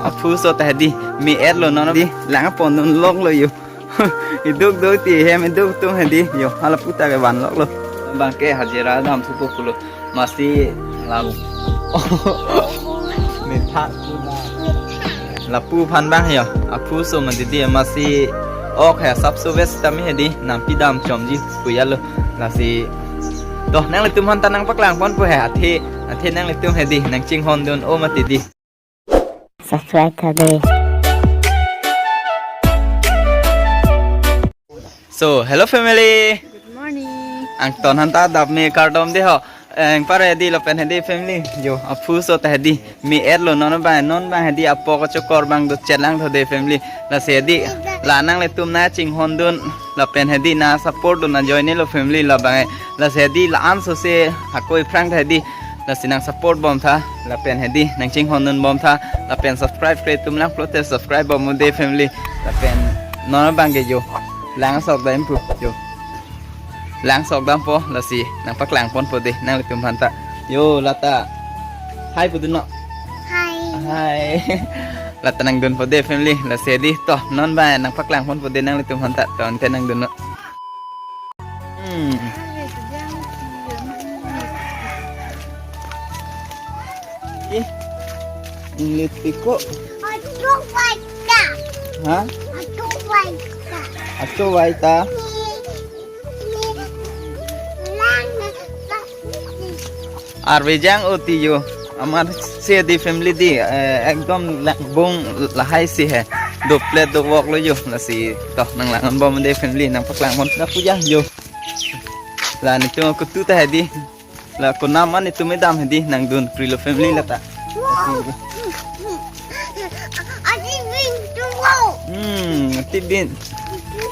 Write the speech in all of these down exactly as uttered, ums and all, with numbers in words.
Aphu so ta hedi, me-et lo non di, lang ponlok lo yo. Iduk do ti hem iduk tum hedi, yo, hala puta ke vanlok lo. Bang ke hajira dam thupo pulo. Masi lalu. Metha. Lapu aphan bang yo. Aphu so mati di masi ok he sap so ves tami hedi, nampi dam chomji puya lo. Lasi. To, nanglitum aphan ta nangpaklang ponpo he, athe, athe nanglitum hedi, nangchinghon dun o mati di. Subscribe tha de. So, hello family. Good morning. Angton aphan ta adap me kardom de ho. Anpar hedi lapen hedi family. Yo, aphu so ta hedi. Me-et lo non bang, non bang hedi apok chokor bang do chelang tho de family. Lasi hedi la nanglitum nangchinghondun lapen hedi nang support dun ajoine lo family labang. Lasi hedi la-an so se hako iphrang ta hedi. Lasi nang support bom tha, lapen hedi, nangchinghondun bom tha, lapen subscribe kre tum lang pulote subscribe bom de family, lapen non bang ke yo, lang sok dam pu, yo. Lang sok dampo, lasi, nangpaklang ponpo de, nanglitum aphan ta. Yo, lata. Hi pu dun no. Hi. Hi. Lata nangdunpo de family, lasi hedi, to, non bang, nangpaklang ponpo de, nanglitum aphan ta, to, ante nangdun no. Hmm. Ih, inglit piko. Ato waita. Ha? Ato waita. Ato waita. Ni, ni, lang na. Arve jang oti yo. Amar se di family di, eh, ekdom langbung lahai si he. Doplet dovok lo yo, lasi to nanglang bom de family nangpaklang pon na puja yo. La netum kutu ta hedi. La konam an netum edam hedi nangdun pri lo family lata. Wow. Adi bin tu wow. Hmm, ati bin. Bin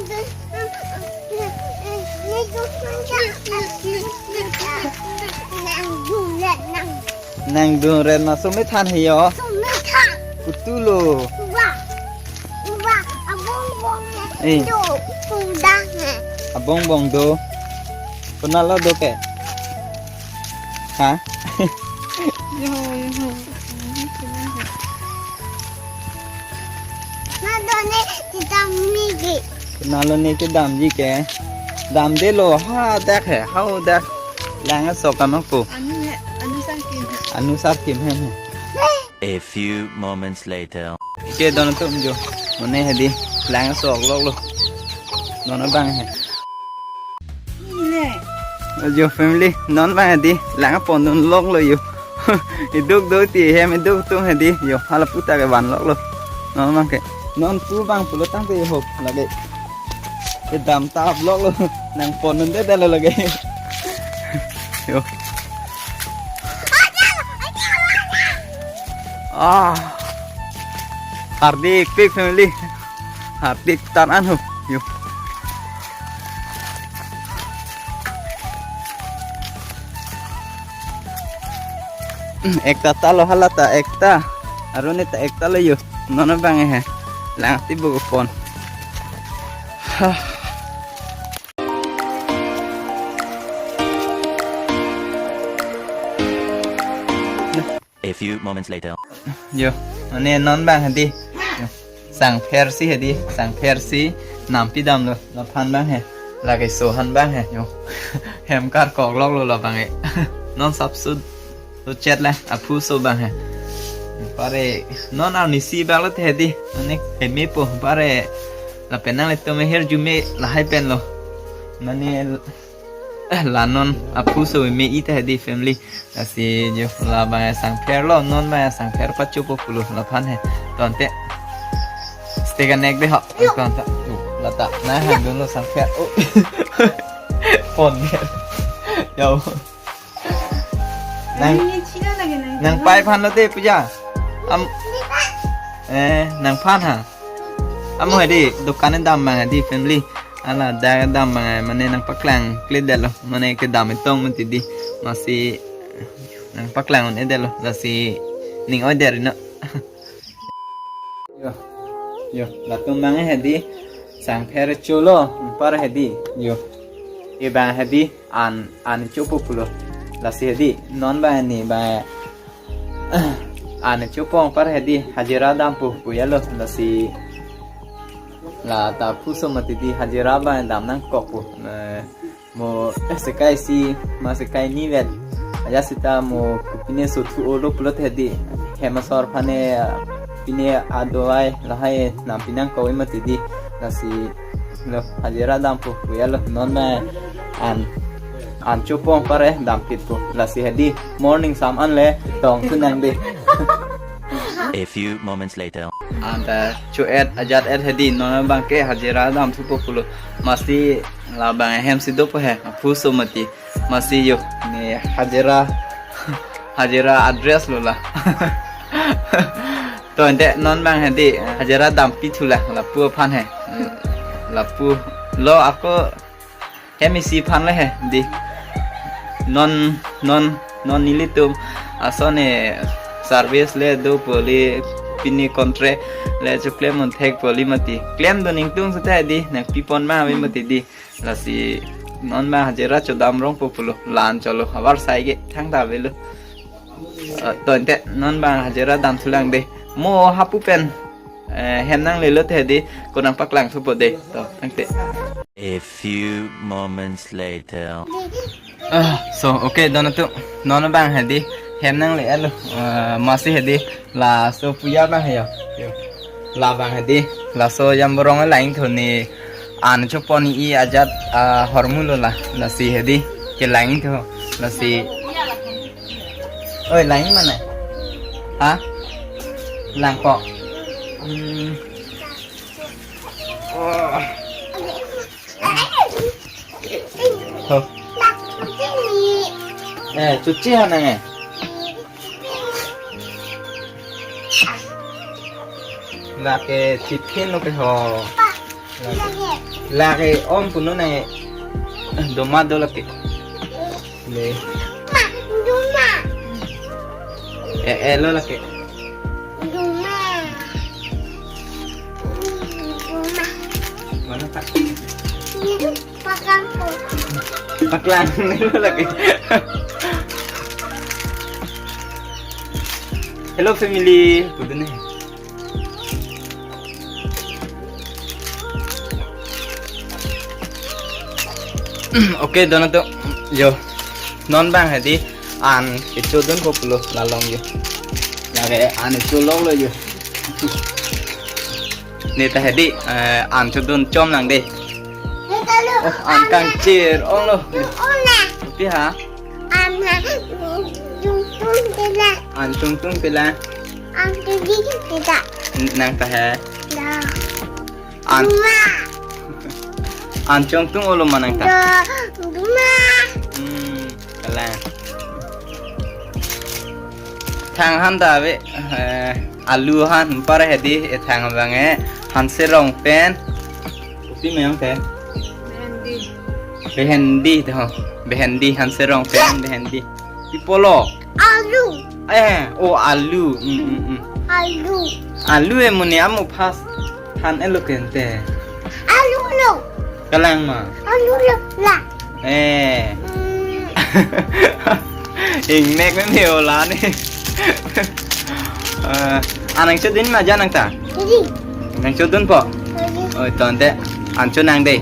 tu. Nang dun ren ma sumit than he yo. Sumit than. Kutu lo. Uba. Uba. Abong bong he. Eh. Do. Sudah he. Abong bong do. Konat lo do ke? Ha? Yo, yo. Na done kita migi. Konat lo ne kedamji ke. Dam de lo ha dak he. Hau dak. Lang sok kama ko. Anu he, anu sar kim he. Anu sar kim he. A few moments later. Ke don tum jo. Mane hedi lang sok lok lo. Don bang he. Ne. Jo family non bang hedi lang ponlok lo yo. Iduk do ti hem iduk tum hedi yo hala puta ke vanlok lo. Non bang ke. Non pu bang pulo tangte hop lagi. Kedam tap lok lo. Nang pon nun de dalo lagi. Yo. Ah. Hardik pik family. Hardik tan anhu. Yo. Ekta ta lo halata ekta. Aruni ta ekta lo yo. Non bang he. Lang ti bu pon. Hah. A few moments later. Yo, mane non bang hedi. Yo. Sangpher si hedi, sangpher si nampi damlo, laphan bang he. Lake so han bang he, yo. Hem karkok lok lo labang he. Non sapsud lo chet la, aphu so bang he. Pare, non arnisi bang lo te hedi. Mane heme po, pare. Lapen nanglitum aher jume lahai pen lo. Mane Eh, la non aphu so me-i ta hedi family. Lasi jo labang sangpher lo, non bang sangpher pacho po pulo laphan he. Tonte. Stay connect de ho. Tonte. Lata. Na han dun lo sangpher. Oh. Pon. Yo. Nang, nang pai phan lo de puja. Am, eh, nang phan ha. Amo hedi, dukan dam bang hedi family. Ala dak dam bang mane nangpaklang kle det lo. Mane kedam etong mati di. Masi nangpaklang un-e det lo. Lasi ning oi der no. Yo. Yo, latum bang hedi. Sangpher cholo, par hedi. Yo. E bang hedi an, an chopo pulo. Lasi hedi, non bang ni bang. An chopong apar hedi hajira dampo pu ya lo, lasi la ta puso mati di, hajira abang dam nangkok pu. Eh, mo, eh, sekai isi ma sekai hini vet ajat seta mo kopine so thu-o lo pulote hedi hem asor aphan ne, ah, pine adovai lahai nam pi nangkok mati di, lasi lo hajira dampo pu ya lo. Non ma an, an chopong apar dampitpo, lasi hedi morning sam an le tong thu nang de. A few moments later. An ta cho-et ajat et hedi, non abang ke hajira dam thupo pulo. Masi labang hem si dopo he, puso mati. Masi yo, ne hajira, hajira address lo la. To ante non abang hedi hajira dampi thu la, lapu aphan he. Lapu lo ako hem isi aphan le he di. Non, non, non nelitum ason ne service le do poli, pini contract le choklem un thek poli mati. Klemdun ingtung seta di, nangpipon ma ave mati di. Lasi non ma hajira chodam rong po pulo, la-an cholo, avarsai ke thangta avelo. Eh, to ante non abang hajira dam thu lang de. Mo hapu pen, eh, hem nanglelo te hedi, ko nangpaklang thupo de. To, tangte. A few moments later. Ah, so, okay, don atum, non abang hedi hem nangle-et lo. Eh, masi hedi laso pu ya abang he yo. Yo. Labang hedi laso yam borong lang thu ne an chopon-i ajat, ah, hormu lo la, lasi hedi kelang thu, lasi. Oi, lang mana? Ha? Lang kok. Hmm. Oh. Ho. Eh, chuchi ha nang eh. Lake tiffin lo ke ho. Lake om puno nang eh. Doma do lake. Le. Ma, doma. Eh, eh, lo lake. Doma. Doma. Mana tak? Paklang po. Paklang lo lake. Hello family. Pudun eh. Okay, don atum. Yo. Non abang hedi an kechodunpo pulo la along yo. Lake an kecho lok lo yo. Ne ta hedi, eh, an chodun chom lang de. Oh, an kangchir ong lo. Pi ha? An ha, tung tung pela. An tung tung pela. An tung tung pela. Nang ta he. Da. An. Duma. An chongtung olo ma nang ta. Da, duma. Hmm, kalang. Thang han ta ave, eh, alu han apar hedi, eh, thang abang eh, Hanse Rongpen. Kopi ma yong te? Bhendi. Bhendi to, bhendi, Hanse Rongpen, bhendi. Pi pulo? Alu. Eh, oh, alu. Hmm, hmm, hmm. Alu. Alu eh, mo ne amo phas than-et lo kente. Alu lo. Kalang ma? Alu lo la. Eh. Hmm. Ingnek meme ho la ne. Eh, an nangchodun ma ajat nang ta? Jadi. Nangchodunpo? Jadi. Oi, to ante. An cho nang de.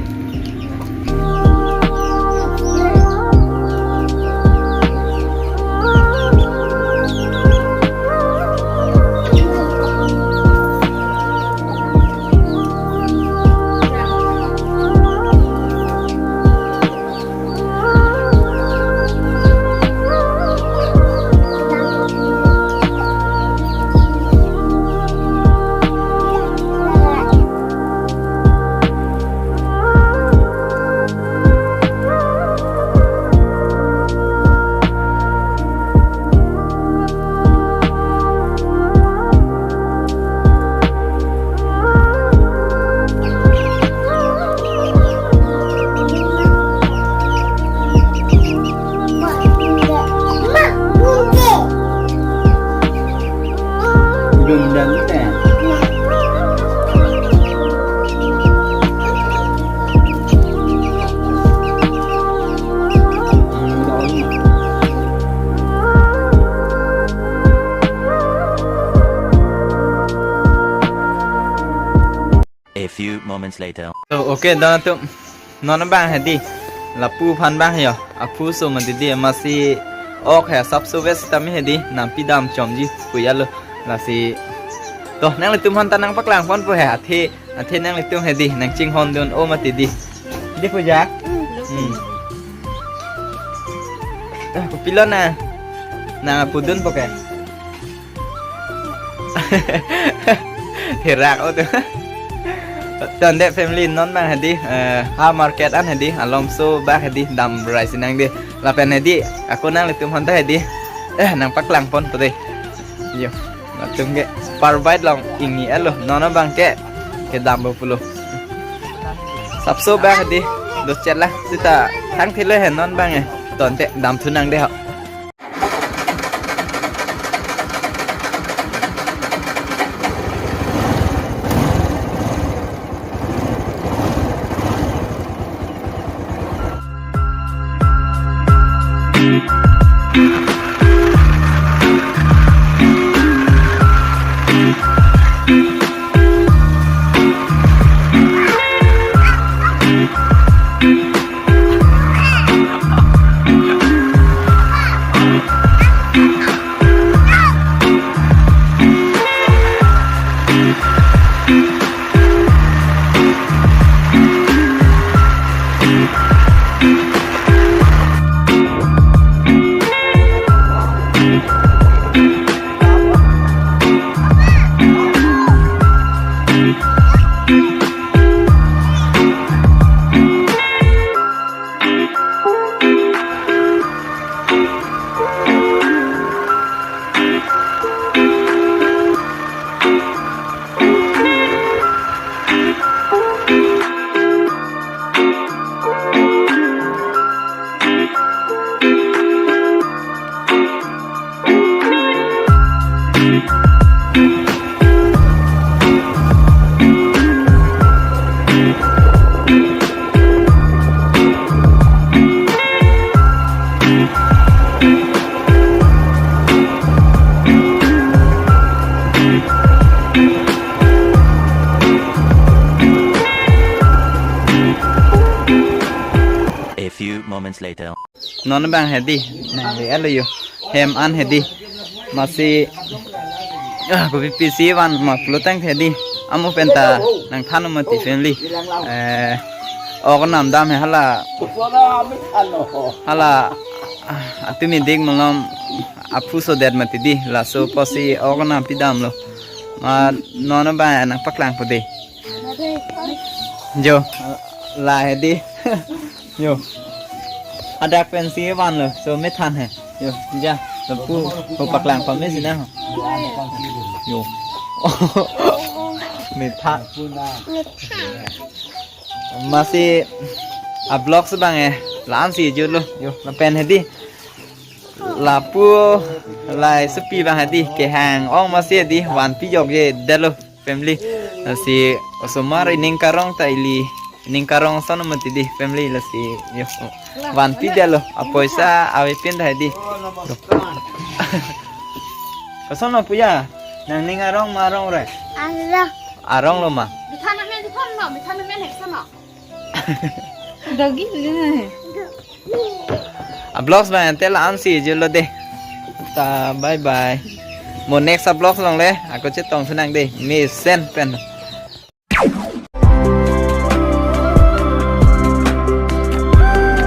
Few moments later. So, okay, don atum. Non abang hedi. Lapu aphan abang yo. Aphu so mati di, amatsi ok he sapso ves tame hedi. Nampi dam chomji puya lo. Lasi. To, nanglitum aphan ta nangpaklang ponpo he. Athe, athe nanglitum hedi. Nangchinghon dun o mati di. Di puja. Hmm. Ah, kopilo na. Nangpudunpo ke. Herak o tu. Tonte family non abang hedi, eh, ha market an hedi, alomso abang hedi, dam rai si nang di. Lapen hedi, ako nanglitum aphan ta hedi. Eh, nangpaklang ponpo de. Yo, latum ke per bite along ingni alo, non abang ke, kedampo pulo. Sapso abang hedi, do chet la, sita, thangthelo he non abang e, tonte, damthu nang de ho. A few moments later. Non abang hedi, nang le alo yo. Hem an hedi. Amatsi, ah, kopi pisi van ma pulo tang hedi. Amo penta nangthan mati family. Eh, ok nam dam he hala. Hala, ah, atumi dik malom aphu so det mati di. Laso apotsi ok nampi damlo. Ma non abang nangpaklangpo de. Jo, la hedi. Yo. Adak pensi vanlo, so methan he. Yo, ja, lapu, ko paklang pame sina ho. Yo. Methan. Amatsi a-vlogs abang e, la-ansi jut lo. Yo, lapen hedi. Lapu, lai supi abang hedi, kehang ong amatsi hedi, vanpi jokje detlo. Family, lasi osomar ining karong ta ili, ining karong ason mati di family lasi, yo. Vanpi detlo, apoisa avepin ta hedi. Koson lo puya, nangning arong ma arong re? Arong. Arong lo ma? Bithan amen, bithan lo, bithan amen heksan lo. Doggy le. A-vlogs abang ante la-ansi jut lo de. Ta bye bye. Mo next a-vlogs along le, ako chetong thu nang de. Mesen pen.